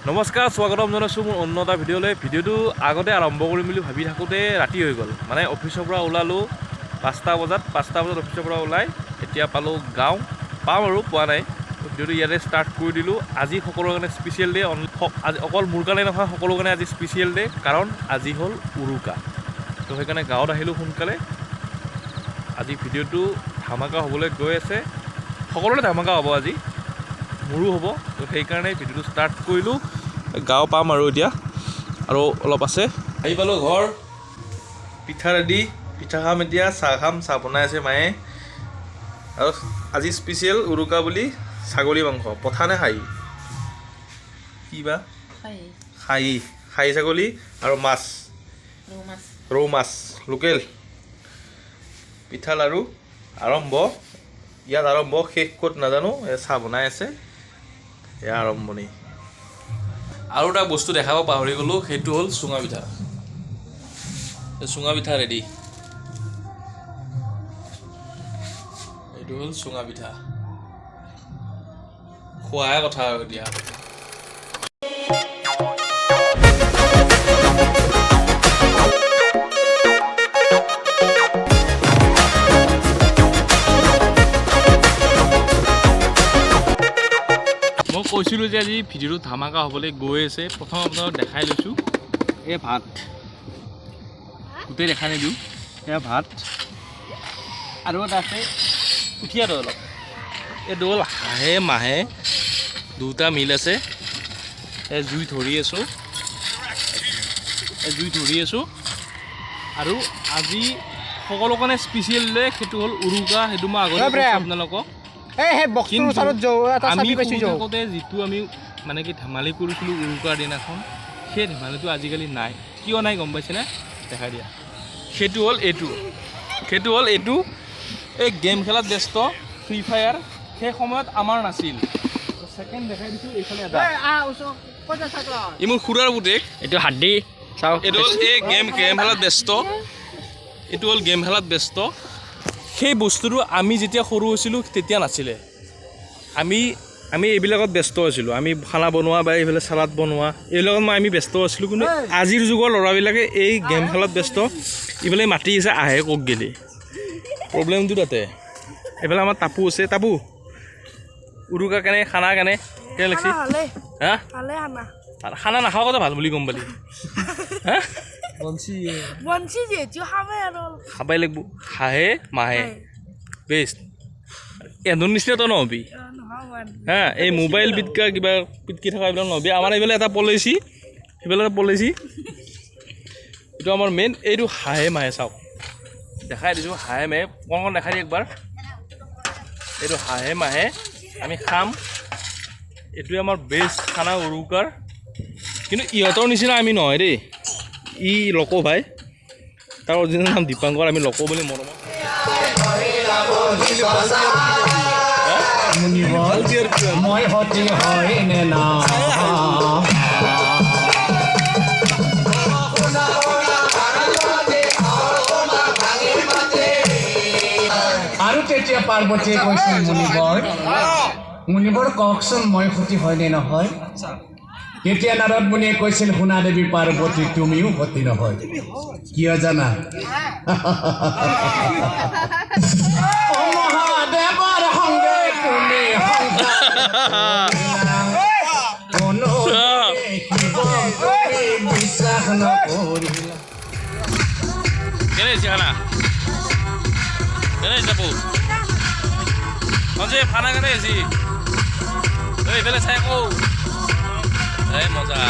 নমস্কাৰ, স্বাগতম জনাইছোঁ মোৰ অন্য এটা ভিডিঅ'লৈ। ভিডিঅ'টো আগতে আৰম্ভ কৰিম বুলি ভাবি থাকোঁতে ৰাতি হৈ গ'ল। মানে অফিচৰ পৰা ওলালোঁ 5টা বজাত, 5টা বজাত অফিচৰ পৰা ওলাই এতিয়া পালোঁ গাঁও, পাম আৰু পোৱা নাই। ভিডিঅ'টো ইয়াতে ষ্টাৰ্ট কৰি দিলোঁ। আজি সকলোৰে কাৰণে স্পেচিয়েল ডে, আজি অকল মোৰ কাৰণে নহয়, সকলোৰ কাৰণে আজি স্পেচিয়েল ডে, কাৰণ আজি হ'ল উৰুকা। তো সেইকাৰণে গাঁৱত আহিলোঁ সোনকালে। আজি ভিডিঅ'টো ধামাকা হ'বলৈ গৈ আছে, সকলোৰে ধামাকা হ'ব আজি, মোৰো হ'ব। তো সেইকাৰণে ভিডিঅ'টো ষ্টাৰ্ট কৰিলোঁ। গাঁও পাম আৰু এতিয়া আৰু অলপ আছে। আহি পালোঁ ঘৰ, পিঠা ৰেডি, পিঠা খাম এতিয়া, চাহ খাম, চাহ বনাই আছে মায়ে। আৰু আজি স্পেচিয়েল উৰুকা বুলি ছাগলী মাংস, পঠা নে খাহী কি বা, খাহী, খাহী ছাগলী আৰু মাছ, ৰৌ মাছ লোকেল। পিঠা লাৰু আৰম্ভ, ইয়াত আৰম্ভ, শেষ ক'ত নাজানো। এই চাহ বনাই আছে, এয়া আৰম্ভণি। আৰু এটা বস্তু দেখাব পাহৰি গ'লোঁ, সেইটো হ'ল চুঙা পিঠা। এই চুঙা পিঠা ৰেডি, এইটো হ'ল চুঙা পিঠা। খোৱাহে কথা আৰু এতিয়া। মই কৈছিলোঁ যে আজি ভিডিঅ'টো ধামাকা হ'বলৈ গৈ আছে। প্ৰথম আপোনালোকক দেখাই লৈছোঁ, এই ভাত গোটেই দেখাই নিদিওঁ, এয়া ভাত। আৰু এটা আছে কুঠীয়া দৈ অলপ, এই দৌল হাঁহে মাহে দুটা মিল আছে। এই জুই ধৰি আছোঁ, এই জুই ধৰি আছোঁ। আৰু আজি সকলো কাৰণে স্পেচিয়েল ডে, সেইটো হ'ল উৰুকা। সেইটো মই আগতে কৈছোঁ আপোনালোকক। কিন্তু আমি সৰু থাকোঁতে যিটো আমি মানে কি ধেমালি কৰিছিলোঁ উৰুকাৰ দিনাখন, সেই ধেমালিটো আজিকালি নাই। কিয় নাই গম পাইছেনে? দেখাই দিয়া। সেইটো হ'ল এইটো, সেইটো হ'ল এইটো, এই গেম খেলাত ব্যস্ত, ফ্ৰী ফায়াৰ। সেই সময়ত আমাৰ নাছিল। ছেকেণ্ড দেখাই দিছোঁ, এইফালে এটা ই মোৰ খুৰাৰ পুতেক। এইটো হাড্ডি চাওক। এইটো হ'ল এই গেম গেম খেলাত ব্যস্ত, এইটো হ'ল গেম খেলাত ব্যস্ত। সেই বস্তুটো আমি যেতিয়া সৰু হৈছিলোঁ তেতিয়া নাছিলে। আমি আমি এইবিলাকত ব্যস্ত আছিলোঁ, আমি খানা বনোৱা বা এইফালে চালাড বনোৱা এইবিলাকত মই আমি ব্যস্ত আছিলোঁ। কিন্তু আজিৰ যুগৰ ল'ৰাবিলাকে এই গেম খেলাত ব্যস্ত। ইফালে মাতি আছে, আহে ক'ত গেলি, প্ৰব্লেমটো তাতে। এইফালে আমাৰ টাপু আছে। টাপু, উৰুকা কেনে খানা কেনে কেনে লাগছি? হা, খানা নাখাওঁ ভাল বুলি গম পালি? হা, খাবাই লাগিব, হাঁহে মাহে বেষ্ট। এন্ধৰ নিচিনা তই নহবি হা, এই মোবাইল পিটকা কিবা পিটকি থকা এইবিলাক নহবি। আমাৰ এইফালে এটা পলিচি, সেইফালে এটা পলিচি, এইটো আমাৰ মেইন। এইটো হাঁহে মাহে চাওক, দেখাই দিছোঁ, হাঁহে মাহে কণ কণ দেখাই দিয়ে একবাৰ। এইটো হাঁহে মাহে আমি খাম, এইটোৱে আমাৰ বেষ্ট খানা উৰুকাৰ। কিন্তু ইহঁতৰ নিচিনা আমি নহয় দেই। ই লক ভাই, তাৰ অৰিজিনেল নাম দীপাংকৰ, আমি লক বুলি মৰমত। মই সতী হয় নে না? আৰু তেতিয়া পাৰ্বতীয়ে কৈছিল, মুনিবৰ, মুনিবৰ কওকচোন, মই সতী হয় নে নহয়? তেতিয়া নাৰদ মুনিয়ে কৈছিল, শুনা দেৱী পাৰ্বতী, তুমিও সতী নহয়। কিয় জানা? মহাদেৱৰ সংগে তুমি কোনো বিশ্বাস নকৰিলা। কেনে হৈছে খানা? কেনে হৈছে আপু? সঞ্জীৱ, খানা কেনে হৈছে? এইফালে চাই কৌ। এই মজা।